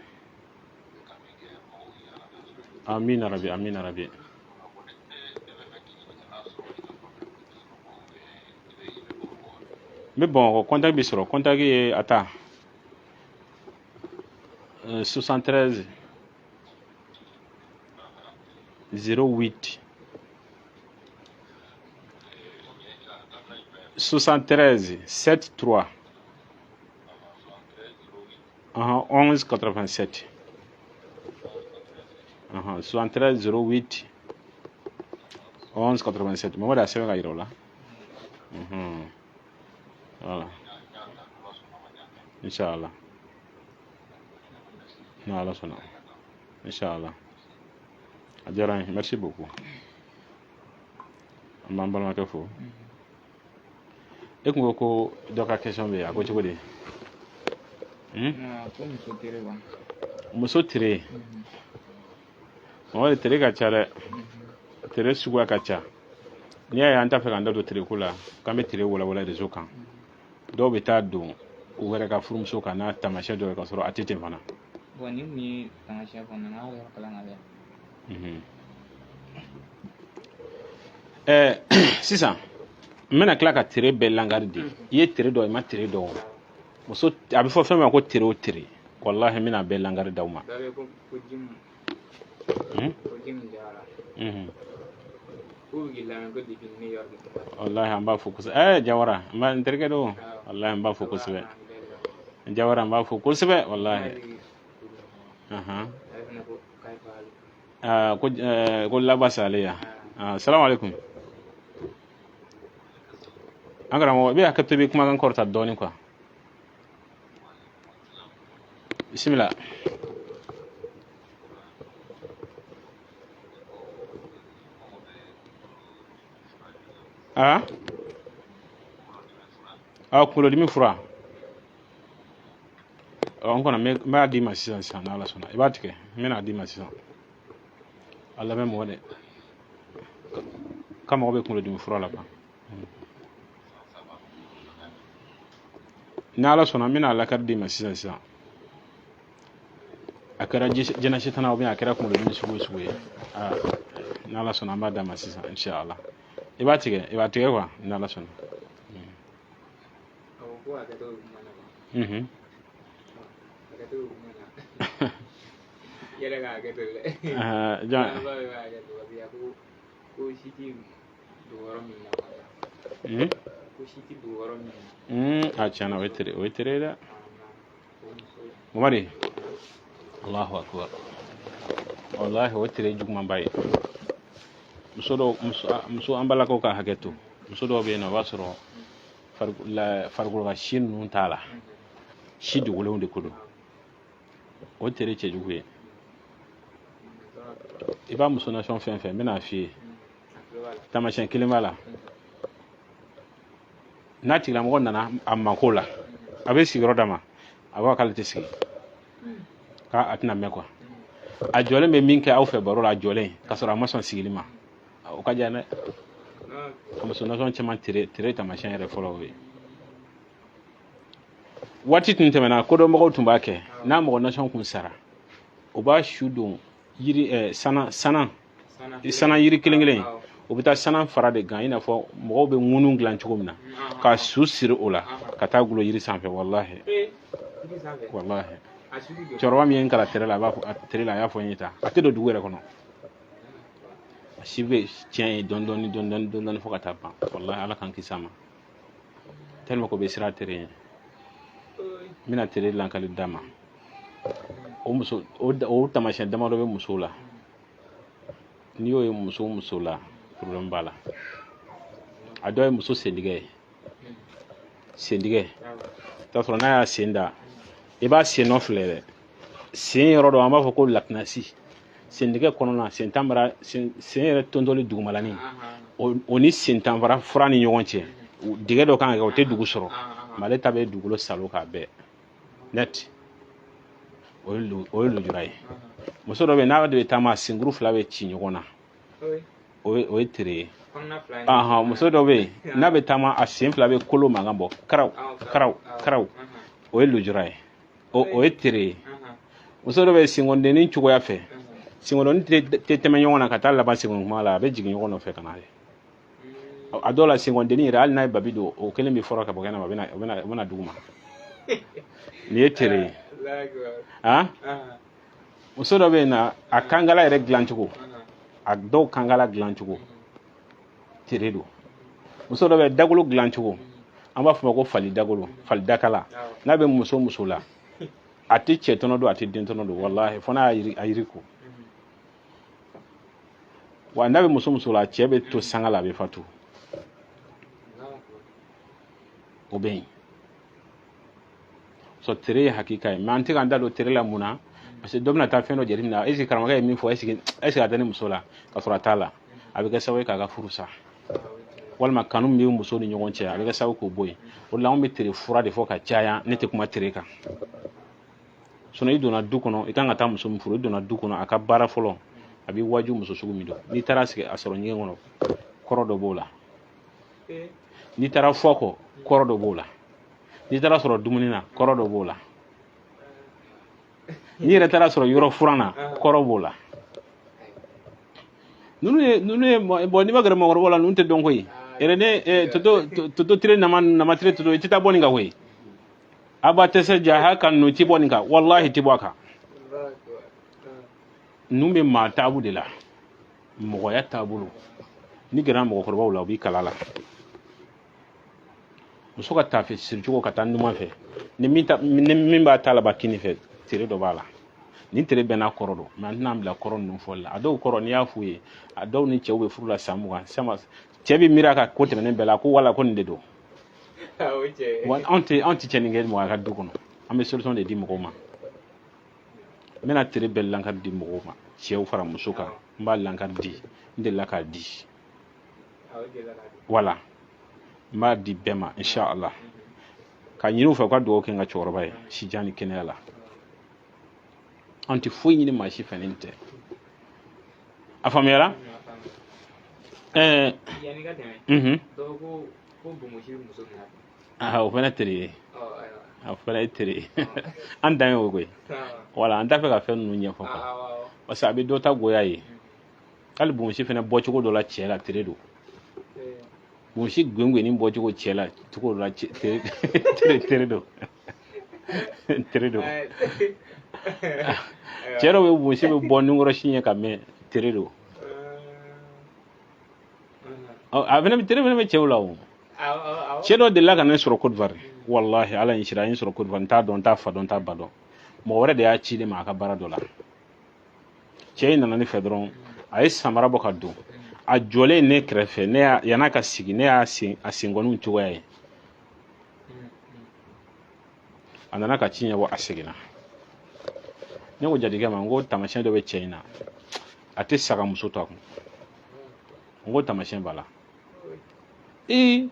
Amina Rabbi, amina Rabbi. N bɛ Bamakɔ, contact bɛ sɔrɔ. Contact ye a ta 73 08 73 73. 11 87. 73 08 11 87. Mamadu a sɛbɛn ka yira o la. Voilà. Inshallah. N'Ala sɔnna. Inshallah. A diyara n ye. Merci beaucoup. An b'an balimakɛ fo. E kun ko ko dɔ ka question bɛ yen, a ko cogo di? Ko muso tere wa? Muso tere. Mamadu, tere ka ca dɛ. Tere suguya ka ca. N'i y'a ye an t'a fɛ k'an da don tere ko la, k'an bɛ tere walawala réseau kan. Dɔw bɛ taa don u yɛrɛ ka furumuso kan n'a taamasiyɛn dɔ ye, k'a sɔrɔ a tɛ ten fana. Bon, nin kun ye taamasiyɛn fana, n ka yɔrɔ kalan ka bɛn. Sisan n bɛna tila ka tere bɛɛ langari di. I ye tere dɔn, i ma tere dɔn o. Muso, a bɛ fɔ fɛn min ma ko tere o tere, walahi n bɛna bɛɛ langari d'aw ma. Dɔ bɛ ko ko Jimu. Ko Jimu Jawara. K'u bɛ k'i lamɛn ko depuis New York. Walahi an b'a fo kosɛbɛ. Jawara, n b'a n terikɛ don. Walahi n b'a fo kosɛbɛ. Jawara, n b'a fo kosɛbɛ walahi. Ale fana ko k'a hali. Ko ko labasa ale ya. Salamu alaikum. An karamɔgɔ, i bɛ hakɛ to, i bɛ kumakan kɔrɔta dɔɔnin quoi. Bisimila. Kunkolodimi fura. Ɔ, n kɔnɔ n b'a d'i ma sisan sisan, n'Ala sɔnna. I b'a tigɛ, n bɛna d'i ma sisan. A lamɛn mɔgɔ dɛ. Ka mago bɛ kunkolodimi fura la quoi. N'Ala sɔnna, n bɛna lakari d'i ma sisan sisan. A kɛra jɛnɛsitana ou bien a kɛra kunkolodimi sugu o sugu ye. N'Ala sɔnna, an b'a d'a ma sisan inshallah. I b'a tigɛ, i b'a tigɛ quoi, n'Ala sɔnna. A ko ko hakɛ to bɛ kuma na quoi. Hakɛ to bɛ kuma na. I yɛrɛ ka hakɛ to dɛ. Jɔn? An ba bɛ ka hakɛ to parce que a ko ko si ti dogo yɔrɔ min na quoi. Ko si ti dogo yɔrɔ min na. A tiɲɛna, o ye tere, o ye tere ye dɛ. O muso. Mamadi, Allahu akbar. Wallahi o tere jugumanba ye. Muso dɔw, muso, muso an balakaw ka hakɛ to. Muso dɔw bɛ yen nɔ, o b'a sɔrɔ farikolo ka si ninnu t'a la. Si dogolenw de ko don. O tere cɛjugu ye. I b'a muso nasɔn fɛn fɛn, n bɛna f'i ye. Taamasiyɛn kelen b'a la. N'a tigilamɔgɔ nana a mako la, a bɛ sigiyɔrɔ d'a ma, a b'a fɔ k'ale tɛ sigi, k'a tɛna mɛn quoi. A jɔlen bɛ min kɛ aw fɛ baro la, a jɔlen k'a sɔrɔ a ma sɔn sigili ma, o ka jan dɛ. A muso nasɔn caman tere tere taamasiyɛn yɛrɛ fɔlɔ o ye. Waati tun tɛmɛna, kodɔnbagaw tun b'a kɛ, n'a mɔgɔ nasɔn kun sara, o b'a su don yiri, sana sana sana yiri kelen kelen, o bɛ taa sana fara de gan, i n'a fɔ mɔgɔw bɛ ŋunu dilan cogo min na, ka su siri o la ka taa gulo yiri sanfɛ. Walahi walahi, cɛkɔrɔba min ye n kalan tere la, a b'a fɔ a tere la, a y'a fɔ n ye tan, a tɛ don dugu yɛrɛ kɔnɔ, a si bɛ tiɲɛ ye dɔɔni dɔɔni dɔɔni dɔɔni dɔɔni fo ka taa ban. Walahi, Ala k'an kisi a ma, tellement que o bɛ siran tere ɲɛ. N bɛna tere lankali d'a ma. O muso, o taamasiyɛn damadɔ bɛ musow la. N'i y'o ye muso o muso la, problème b'a la. A dɔ ye muso sendigɛ ye. Sendigɛ, i t'a sɔrɔ n'a y'a sen da, i b'a sen nɔ filɛ dɛ, sen yɔrɔ dɔ, an b'a fɔ ko latinasi, sendigɛ kɔnɔna, sen tanbara, sen yɛrɛ tontoli dugumalani, o ni sen tanfara fura ni ɲɔgɔn cɛ, dingɛ dɔ kan ka kɛ, o tɛ dugu sɔrɔ, mais ale ta bɛ dugukolo salo k'a bɛɛ net. O ye lujura ye. Muso dɔ bɛ yen, n'a de bɛ taama, senkuru fila bɛ ci ɲɔgɔn na, o ye tere ye. Muso dɔ bɛ yen, n'a bɛ taama, a sen fila bɛ kolo mankan bɔ, karaw karaw karaw, o ye lujura ye, o ye tere ye. Muso dɔ bɛ yen, senkɔndennin cogoya fɛ, senkɔndennin tɛ tɛmɛ ɲɔgɔn na ka taa laban senkɔnkuma la, a bɛ jigin ɲɔgɔn nɔfɛ ka na ye. A dɔw la senkɔndennin yɛrɛ, hali n'a ye babi don, o kelen bɛ fɔra ka bɔ kɛnɛ ma, o bɛna dugu ma. Nin ye tere ye. Muso dɔ bɛ yen na, a kankala yɛrɛ dilancogo, a dɔw kankala dilancogo tere don. Muso dɔ bɛ dagolo dilancogo, an b'a fɔ o ma ko fali dagolo, fali dakala, n'a bɛ muso muso la, A tɛ cɛ tɔnɔ dun, a tɛ den tɔnɔ dun, walahi, fo n'a y'a yiri ko. Wa n'a bɛ muso muso la, a cɛ bɛ to sanga la, a bɛ fatu. O bɛ yen. So tere ye hakika ye, mais an tɛ k'an da don tere la. Mun na? Parce que dɔ bɛna taa fɛn dɔ jateminɛ, est ce que karamɔgɔkɛ ye min fɔ, est ce que a tɛ ne muso la, ka sɔrɔ a t'a la. A bɛ kɛ sababu ye k'a ka furu sa, walima kanu min bɛ muso ni ɲɔgɔn cɛ, a bɛ kɛ sababu k'o bɔ yen. O de la anw bɛ tere fura de fɔ ka caya, ne tɛ kuma tere kan. Sinon i donna du kɔnɔ, i kan ka taa muso min furu, i donna du kɔnɔ, a ka baara fɔlɔ, a b'i waaju muso sugu min don. N'i taara sigi a sɔrɔ ɲɛgɛn kɔnɔ, kɔrɔ dɔ b'o la. N'i taara fɔ kɔ, kɔrɔ dɔ b'o la. N'i taara sɔrɔ dumuni na, kɔrɔ dɔ b'o la. N'i yɛrɛ taara sɔrɔ yɔrɔ furan na, kɔrɔ b'o la. Ninnu ye bon, n'i ma gɛrɛ mɔgɔkɔrɔbaw la, ninnu tɛ dɔn koyi. Yɛrɛ ne toto tire nama nama tire toto, i tɛ taa bɔ nin kan koyi. Aba tɛ se jaha kan, ninnu ti bɔ nin kan, walahi ti bɔ a kan. Ninnu bɛ maa taabu de la, mɔgɔya taabolo. N'i gɛrɛla mɔgɔkɔrɔbaw la, u b'i kala la. Muso ka taafe siricogo ka taa numan fɛ, ni min b'a ta laban kini fɛ, tere dɔ b'a la. Nin tere bɛɛ n'a kɔrɔ don, mais an tɛna an bila kɔrɔ ninnu fɔli la. A dɔw kɔrɔ, n'i y'a f'u ye, a dɔw ni cɛw bɛ furu la san 20 sama, cɛ bɛ miiri a ka ko tɛmɛnen bɛɛ la ko wala ko nin de don. Wa anw tɛ cɛnni kɛ mɔgɔ ka du kɔnɔ, an bɛ solution de di mɔgɔw ma. N bɛna tere bɛɛ lankari di mɔgɔw ma, cɛw fara muso kan, n b'a lankari di, n delila k'a di. Wala n b'a di bɛɛ ma inshallah. Ka ɲini u fɛ u ka dugawu kɛ n ka cɛkɔrɔba ye sijan ni kɛnɛya la. An tɛ foyi ɲini maa si fɛ ni tɛ. A faamuyara? Yanni ka tɛmɛ, dɔw ko ko bonbosi bɛ muso minɛ. O fana tere ye, o fana ye tere ye. An dan ye o koyi. Wala an t'a fɛ ka fɛn ninnu ɲɛfɔ quoi, parce que a bɛ dɔ ta goya ye. Hali bonbosi fana bɔcogo dɔ la cɛ la, tere don. Bonbosi gwenगwenni bɔcogo cɛ la cogo dɔ la, tere don, tere don. Cɛ dɔw bɛ bonbosi bɛ bɔ nunkɔrɔ si ɲɛ ka mɛn, tere don. A fana tere fana bɛ cɛw la o. Cɛ dɔ delila ka ne sɔrɔ Côte d'Ivoire, walahi ala ye n sira, a ye n sɔrɔ Côte d'Ivoire, n t'a dɔn, n t'a fa dɔn, n t'a ba dɔn. Mɔgɔ wɛrɛ de y'a ci ne ma a ka baara dɔ la. Cɛ in nana ne fɛ dɔrɔn, a ye samara bɔ ka don, a jɔlen ne kɛrɛfɛ, ne y'a yann'a ka sigi, ne y'a sen a senkɔniw cogoya ye. A nana ka ci ɲɛbɔ, a seginna. Ne ko jatigikɛ ma, n ko taamasiyɛn dɔ bɛ cɛ in na, a tɛ sa ka muso to a kun. N ko taamasiyɛn b'a la. Ee,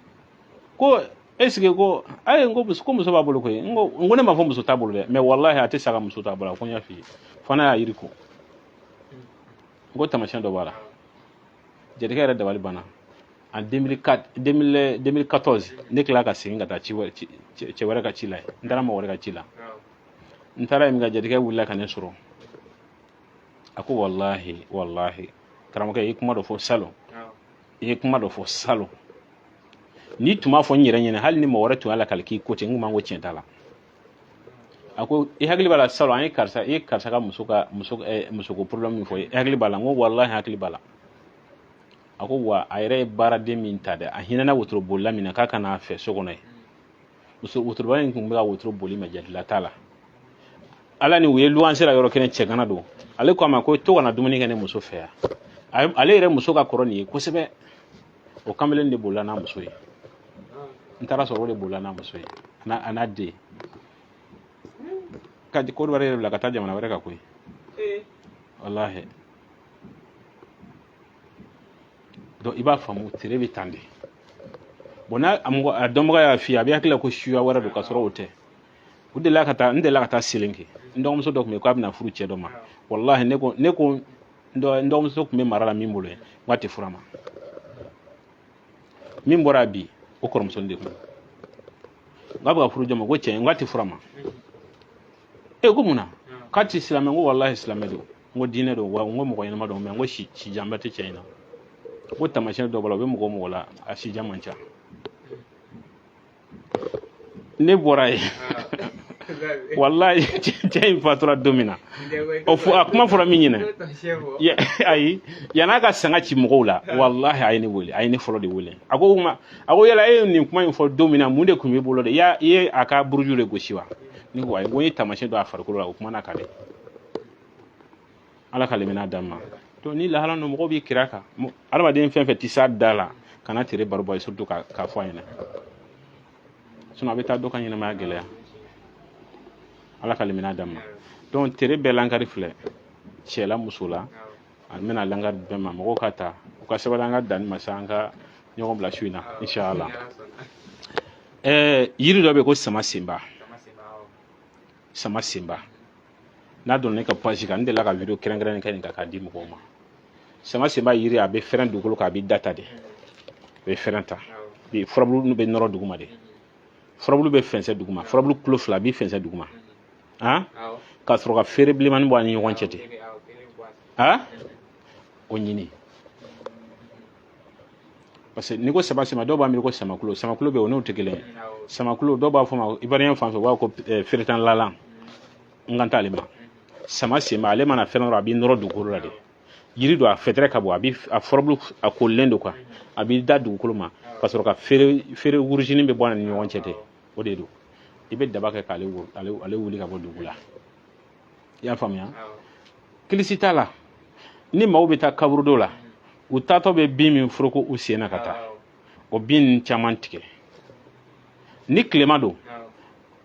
ko est ce que ko ayi, n ko muso b'a bolo koyi. N ko ne m'a fɔ muso t'a bolo dɛ, mais walahi a tɛ sa ka muso t'a bolo. A ko n y'a f'i ye, fo n'a y'a yiri ko. N ko taamasiyɛn dɔ b'a la. Jatigikɛ yɛrɛ dabali banna. En 2004, 2014, ne tilala ka segin ka taa cɛ wɛrɛ ka ci la yen. N taara mɔgɔ wɛrɛ ka ci la. N taara yen min ka jatigikɛ wulila ka ne sɔrɔ. A ko walahi walahi karamɔgɔkɛ, i ye kuma dɔ fɔ salon, i ye kuma dɔ fɔ salon. N'i tun b'a fɔ n yɛrɛ ɲɛna, hali ni mɔgɔ wɛrɛ tun y'a lakali k'i ko ten, n kun b'an ko tiɲɛ t'a la. A ko i hakili b'a la salon, an ye karisa, i ye karisa ka muso ka muso musoko problème min fɔ, i hakili b'a la? N ko walahi hakili b'a la. A ko wa a yɛrɛ ye baaraden min ta dɛ, a hinɛna wotoro bolila min na k'a ka n'a fɛ so kɔnɔ yen. Muso wotoroba in tun bɛ ka wotoro boli, mɛ jatila t'a la. Ala ni u ye luwanse la yɔrɔ kelen, cɛgana don. Ale ko a ma ko to kana dumuni kɛ ne muso fɛ yan. Ale yɛrɛ muso ka kɔrɔ nin ye kosɛbɛ. O kamalen de bolila n'a muso ye. N taara sɔrɔ o de bolila n'a muso ye, a n'a den. Ka Côte d'Ivoire yɛrɛ bila ka taa jamana wɛrɛ kan koyi. Walahi. Donc i b'a faamu, tere bɛ tan de. Bon, n'a a dɔnbaga y'a f'i ye, a bɛ hakili la ko suya wɛrɛ don, k'a sɔrɔ o tɛ. U delila ka taa, n delila ka taa Selenke. N dɔgɔmuso dɔ tun bɛ yen k'a bɛna furu cɛ dɔ ma. Walahi ne ko n dɔgɔmuso tun bɛ mara la min bolo yen, n k'a tɛ furu a ma. Min bɔra bi, o kɔrɔmuso de kun. N k'a bɛ ka furu jɔn ma, ko cɛ, n k'a tɛ furu a ma. E ko mun na? K'a tɛ silamɛ. N ko walahi silamɛ don. N ko diinɛ don, wa n ko mɔgɔ ɲɛnama don, mɛ n ko sijanba tɛ cɛ in na. N ko taamasiyɛn dɔ b'a la, o bɛ mɔgɔ mɔgɔ la, a sijan man ca. Ne bɔra yen, walahi cɛ in fatura don min na, o a kuma fɔra min ɲɛna, ayi, yann'a ka sanga ci mɔgɔw la, walahi a ye ne wele, a ye ne fɔlɔ de wele. A ko ma, a ko yala e ye nin kuma in fɔ don min na, mun de tun b'i bolo dɛ? I ye a ka buruju de gosi wa? Ne ko ayi, n ko n ye taamasiyɛn dɔ a farikolo la, o kumana kan dɛ. Ala ka limaniya d'an ma. Donc ni lahala ninnu mɔgɔw b'i kira kan, adamaden fɛn fɛn tɛ s'a da la, kana tere baro bɔ ye, surtout k'a fɔ a ɲɛna, sinon a bɛ taa dɔ ka ɲɛnamaya gɛlɛya. Ala ka limaniya d'an ma. Donc tere bɛɛ lankari filɛ, cɛ la, muso la, a bɛna lankari bɛɛ ma. Mɔgɔw ka ta u ka sabali, an ka danni ma sa, an ka ɲɔgɔn bila su in na inshallah. Yiri dɔ bɛ yen ko sama senba. Sama senba, n'a donna ne ka page kan, n delila ka video kɛrɛnkɛrɛnnen kɛ nin kan k'a di mɔgɔw ma. Sama senba yiri, a bɛ fɛrɛn dugukolo kan, a bɛ da ta de, a bɛ fɛrɛn ta, furabulu bɛ nɔrɔ duguma de, furabulu bɛ fɛnsɛ duguma, furabulu kulo fila a bɛ fɛnsɛ duguma, han, ka sɔrɔ ka feere bilenmanin bɔ a ni ɲɔgɔn cɛ ten, han, o ɲini. Parce que n'i ko sama senba, dɔw b'a miiri ko samakulo, samakulo bɛ yen, o n'o tɛ kelen ye. Samakulo dɔw b'a fɔ ma ivoirien fan fɛ, u b'a fɔ ko feeretan lalan, n kan t'ale ma. Sama senba, ale mana fɛn dɔrɔn, a b'i nɔrɔ dugukolo la de. Yiri don, a fɛtɛrɛ ka bon, a b'i a furabulu a kolilen don quoi, a b'i da dugukolo ma ka sɔrɔ ka feere feere wurujinin bɛ bɔ a ni ɲɔgɔn cɛ ten, o de don. I bɛ daba kɛ k'ale ale wuli ka bɔ dugu la. I y'a faamuya? Kilisi t'a la. Ni maaw bɛ taa kaburudo la, u taatɔ bɛ bin min foroko u sen na ka taa, o bin ninnu caman tigɛ. Ni tilema don,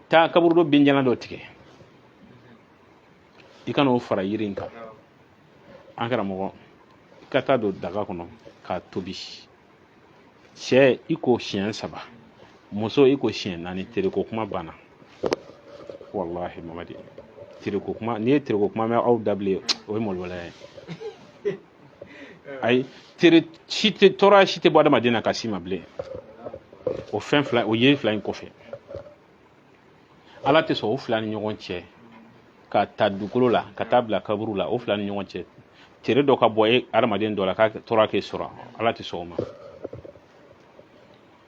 taa kaburudo binjalan dɔ tigɛ, i ka n'o fara yiri in kan. An karamɔgɔ, i ka taa don daga kɔnɔ k'a tobi. Cɛ, i ko siɲɛ 3, muso, i ko siɲɛ 4, tereko kuma banna. Walahi mamadi, tereko kuma, n'i ye tereko kuma mɛn aw da bilen, o ye malobaliya ye. Ayi, tere si tɛ, tɔɔrɔya si tɛ bɔ adamaden na ka s'i ma bilen o fɛn fila, o yiri fila in kɔfɛ. Ala tɛ sɔn o fila ni ɲɔgɔn cɛ ka ta dugukolo la ka taa bila kaburu la, o fila ni ɲɔgɔn cɛ tere dɔ ka bɔ e adamaden dɔ la k'a tɔɔrɔ k'e sɔrɔ, Ala tɛ sɔn o ma.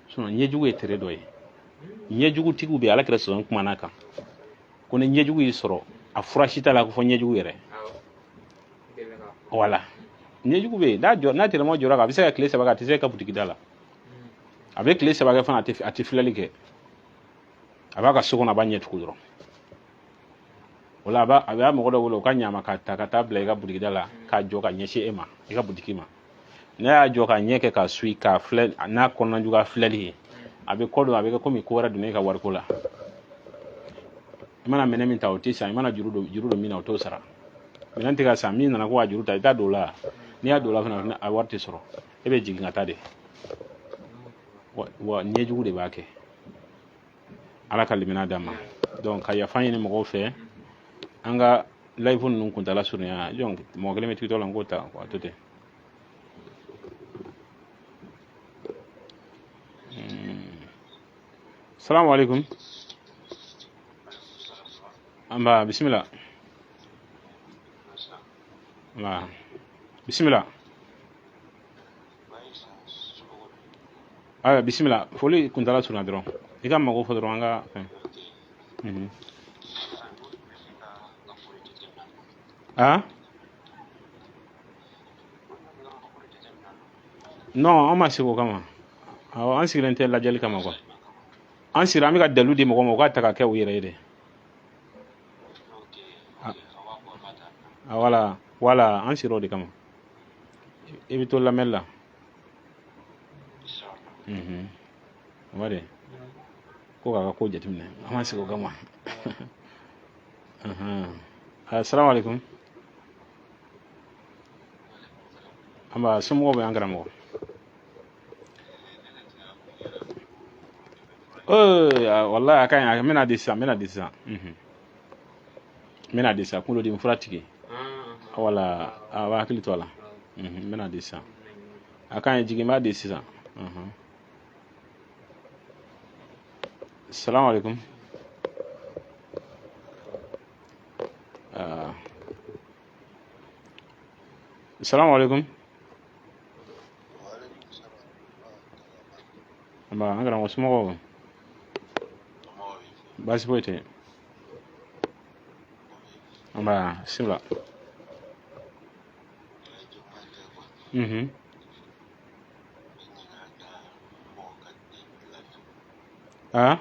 Sinon ɲɛjugu ye tere dɔ ye, ɲɛjugutigiw bɛ Ala kɛra sɔn kumana kan ko ni ɲɛjugu y'i sɔrɔ, a fura si t'a la ko fɔ ɲɛjugu yɛrɛ. Wala ɲɛjugu bɛ yen, n'a jɔ n'a tigilamɔgɔ jɔra kan, a bɛ se ka tile 3 kɛ, a tɛ se ka butigi da la, a bɛ tile 3 kɛ fana, a tɛ filɛli kɛ, a b'a ka so kɔnɔ, a b'a ɲɛ tugu dɔrɔn. O la a b'a mɔgɔ dɔ wele o ka ɲa ma k'a ta ka taa bila i ka butigida la, k'a jɔ ka ɲɛsin e ma, i ka butigi ma. N'a y'a jɔ ka ɲɛ kɛ k'a suit k'a filɛ, n'a kɔnɔna juguya filɛli ye, a bɛ kɔ don, a bɛ kɛ komi ko wɛrɛ donna e ka wariko la. I mana minɛn min ta, o tɛ san. I mana juru don min na, o t'o sara. Minɛn tɛ ka san, min nana ko ka juru ta, i t'a don o la. N'i y'a don o la fana, a wari tɛ sɔrɔ, e bɛ jigin ka taa de. Wa ɲɛjugu de b'a kɛ. Ala ka limaniya d'an ma. Donc ka yafa ɲini mɔgɔw fɛ, an ka live ninnu kuntala surunya. Donc mɔgɔ kelen bɛ TikTok la, n k'o ta a to ten. Salamu alaikum. Amba bisimila. Amba bisimila. Ayiwa bisimila, foli kuntala surunya dɔrɔn, i ka mago fɔ dɔrɔn an ka fɛn. Ah? Non, an ma sigi o kama. Awɔ, an sigilen tɛ lajɛli kama quoi. An sigira an bɛ ka dalilu di mɔgɔw ma, u k'a ta ka kɛ u yɛrɛ ye de. Ah, voilà, voilà, an sigira o de kama. I bɛ to lamɛnni la. O de ko k'a ka ko jateminɛ, an ma sigi o kama. Assalamu alaikum. An b'a somɔgɔw bɛ an karamɔgɔ. Wallahi a ka ɲi, n bɛna di sisan, n bɛna di sisan. N bɛna di sisan, kunkolodimi fura tigi. Wala a b'a hakili to a la. N bɛna di sisan. A ka ɲi, jigin, n b'a di sisan. Salamu alaikum. Salamu alaikum. Amba an karamɔgɔ, somɔgɔw baasi foyi tɛ yen. Amba bisimila. Ah?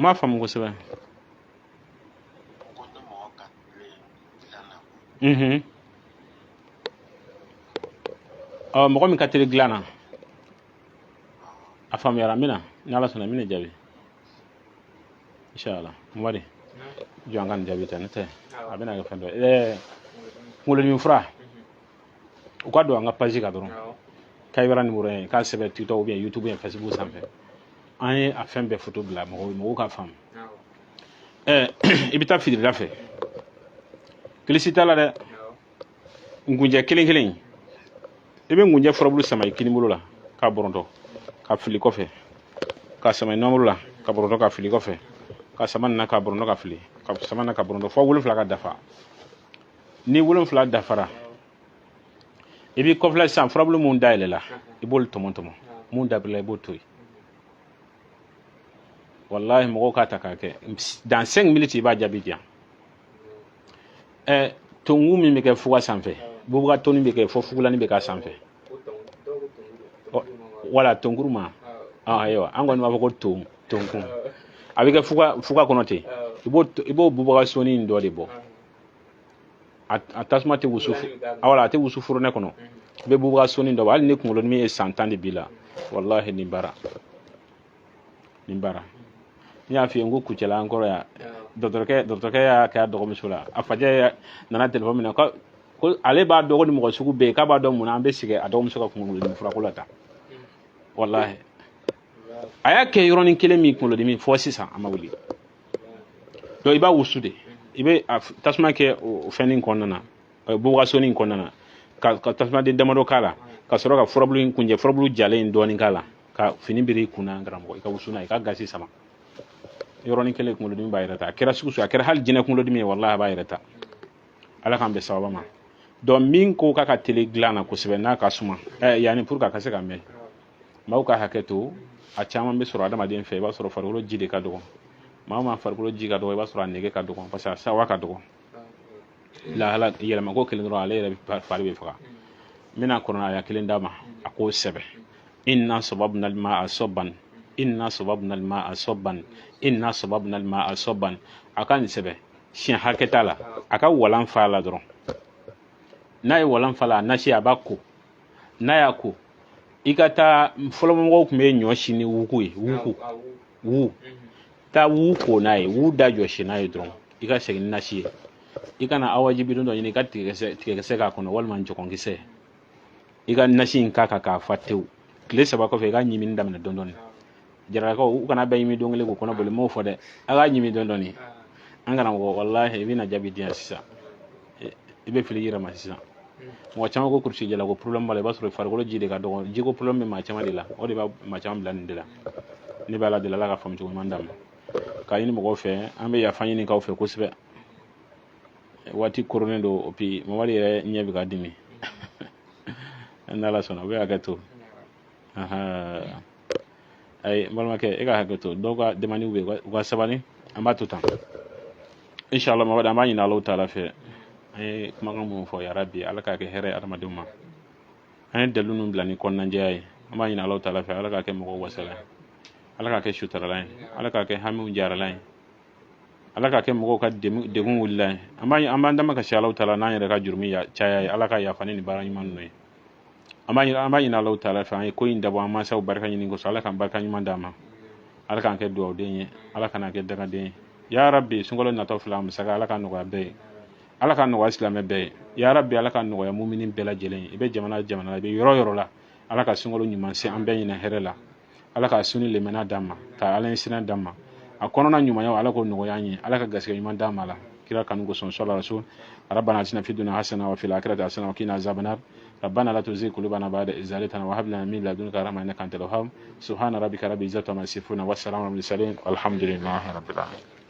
N m'a faamu kosɛbɛ. Ko ni mɔgɔ ka teli dilan na. Ɔ, mɔgɔ min ka teli dilan na, a faamuyara. N bɛna, ni Ala sɔnna, n bɛna jaabi inshallah. Mamadi, jɔ, an ka nin jaabi ta, ne tɛ a bɛna kɛ fɛn dɔ ye. Kunkolodimi fura, u ka don an ka page kan dɔrɔn, Kayibara numéro ye, k'a sɛbɛn Twitter ou bien YouTube ou bien Facebook sanfɛ, an ye a fɛn bɛɛ photo bila mɔgɔw k'a faamu. I bɛ taa fitirida fɛ, kilisi t'a la dɛ. Ngunjɛ kelen kelen, i bɛ ngunjɛ furabulu sama i kinibolo la k'a bɔrɔntɔ ka fili kɔfɛ, ka sama i nɔnbolo la ka bɔrɔntɔ ka fili kɔfɛ, ka sama nin na ka bɔrɔntɔ ka fili, ka sama na ka bɔrɔntɔ fo 7 ka dafa. Ni 7 dafara, i b'i kɔfilɛ sisan, furabulu mun dayɛlɛla, i b'olu tɔmɔ tɔmɔ, mun dabila, i b'o to yen. Wallahi, mɔgɔw k'a ta k'a kɛ, dans 5 minutes i b'a jaabi di yan. Tonku min bɛ kɛ fuga sanfɛ, bubaga toni bɛ kɛ fo fugulani bɛ k'a sanfɛ, wala tonkuru ma. Ayiwa, an kɔni b'a fɔ ko ton tonkun, a bɛ kɛ fuga kɔnɔ ten. I b'o bubaga soni in dɔ de bɔ, a tasuma tɛ wusu, wala a tɛ wusu fourneau kɔnɔ. I bɛ bubaga soni dɔ bɔ, hali ni kunkolodimi ye san 10 de b'i la, wallahi, nin baara, nin baara, n y'a f'i ye, n ko Kucala an kɔrɔ yan, dɔgɔtɔrɔkɛ y'a kɛ a dɔgɔmuso la, a facɛ nana téléphone minɛ ko ale b'a dɔn ko ni mɔgɔ sugu bɛ yen, k'a b'a dɔn mun na an bɛ sigi a dɔgɔmuso ka kunkolodimi furako la tan. Wallahi, a y'a kɛ yɔrɔnin kelen min, kunkolodimi fɔ sisan a ma wuli. Donc i b'a wusu de, i bɛ tasuma kɛ o fɛnnin kɔnɔna na, bubaga soni in kɔnɔna na, ka tasuma den damadɔ k'a la, ka sɔrɔ ka furabulu in kunjɛ, furabulu jalen in dɔɔnin k'a la, ka fini biri i kunna. Karamɔgɔ, i ka wusu n'a ye, i ka gasi sama, yɔrɔnin kelen kunkolodimi b'a yɛrɛ ta. A kɛra sugu sugu, a kɛra hali jinɛ kunkolodimi ye, wallahi, a b'a yɛrɛ ta. Ala k'an bɛn sababa ma. Donc min ko k'a ka teli dilan na kosɛbɛ, n'a ka suma, yanni pour que a ka se ka mɛn, maaw ka hakɛ to, a caman bɛ sɔrɔ adamaden fɛ. I b'a sɔrɔ farikolo ji de ka dɔgɔ. Maa o maa farikolo ji ka dɔgɔ, i b'a sɔrɔ a nege ka dɔgɔ, parce que a sawa ka dɔgɔ. Lahala yɛlɛmako kelen dɔrɔn, ale yɛrɛ fari bɛ faga. N bɛna kɔnɔna kelen d'a ma, a k'o sɛbɛn: inna sababna alma'a sabban, inna sababna alma'a sabban, inna sababna alma'a sabban. A ka nin sɛbɛn siɲɛ hakɛ t'a la, a ka walan fa la dɔrɔn. N'a ye walan fa la, a nasi, a b'a ko. N'a y'a ko, i ka taa, fɔlɔmɔgɔw tun bɛ ɲɔ si ni wuku ye, wuku wu, taa wu ko n'a ye, wu da jɔsi n'a ye dɔrɔn, i ka segin ni nasi ye. I kana awaji bidon dɔ ɲini, i ka tigɛkisɛ k'a kɔnɔ walima njɔgɔnkisɛ, i ka nasi in k'a kan k'a fa tewu. Tile 3 kɔfɛ, i ka ɲimini daminɛ dɔɔni dɔɔni. Jaralakaw, u kana bɛɛ ɲimi don kelen k'u kɔnɔ boli, m'o fɔ dɛ, a k'a ɲimi dɔɔni dɔɔni. An karamɔgɔ, walahi, i bɛna jaabi di yan sisan, i bɛ fili i yɛrɛ ma sisan. Mɔgɔ caman ko kurusi jala ko problème b'a la, i b'a sɔrɔ farikolo ji de ka dɔgɔ. Jiko problème bɛ maa caman de la, o de b'a maa caman bila nin de la. Ne bɛ Ala deli, Ala ka faamu cogo ɲuman d'an ma. K'a ɲini mɔgɔw fɛ, an bɛ yafa ɲini k'aw fɛ kosɛbɛ, waati koronnen don. O puis Mamadi yɛrɛ ɲɛ bɛ ka dimi. N'Ala sɔnna, u bɛ hakɛ to. Ayi, n balimakɛ, e ka hakɛ to, dɔw ka demande bɛ yen, u ka sabali, an b'a to tan inshallah. Mamadi, an b'a ɲini Alahu taala fɛ, an ye kumakan minnu fɔ, yarabi, Ala k'a kɛ hɛrɛ ye adamadenw ma. An ye dalilu ninnu bila ni kɔnɔnajɛya ye, an b'a ɲini Alahu taala fɛ, Ala k'a kɛ mɔgɔw wasala ye, Ala k'a kɛ sutarala ye, Ala k'a kɛ hamiw jarala ye, Ala k'a kɛ mɔgɔw ka degun wulila ye. An b'an dama ka se Alahu taala n'an yɛrɛ ka jurumi caya ye, Ala ka yafa ni nin baara ɲuman ninnu ye. An b'a ɲini Alahu taala fɛ, an ye ko in dabɔ an mansaw barika ɲini kosɔn, Ala k'an barika ɲuman d'an ma, Ala k'an kɛ dugawuden ye, Ala kana kɛ dagaden ye. Ya Rabbi, sunkalo natɔ filɛ, a musaka, Ala ka nɔgɔya bɛɛ ye, Ala ka nɔgɔya silamɛ bɛɛ ye. Ya Rabbi, Ala ka nɔgɔya mumini bɛɛ lajɛlen ye. I bɛ jamana jamana la, i bɛ yɔrɔ yɔrɔ la, Ala ka sunkalo ɲuman se an bɛɛ ɲinɛ hɛrɛ la. Ala ka suni lemɛna d'an ma, ka Ala ɲɛsiran d'an ma, a kɔnɔna ɲumanya, Ala k'o nɔgɔya an ye, Ala ka garisɛgɛ ɲuman d'an ma la kira kanu kosɔn. Sɔla rasul. ربنا اتنا في الدنيا حسنه وفي الاخره حسنه وقنا عذاب النار. ربنا لا تزغ قلوبنا بعد إذ هديتنا وهب لنا من لدنك رحمه انك انت الوهاب. سبحان ربك رب العزه عما يصفون والسلام على المرسلين والحمد لله رب العالمين.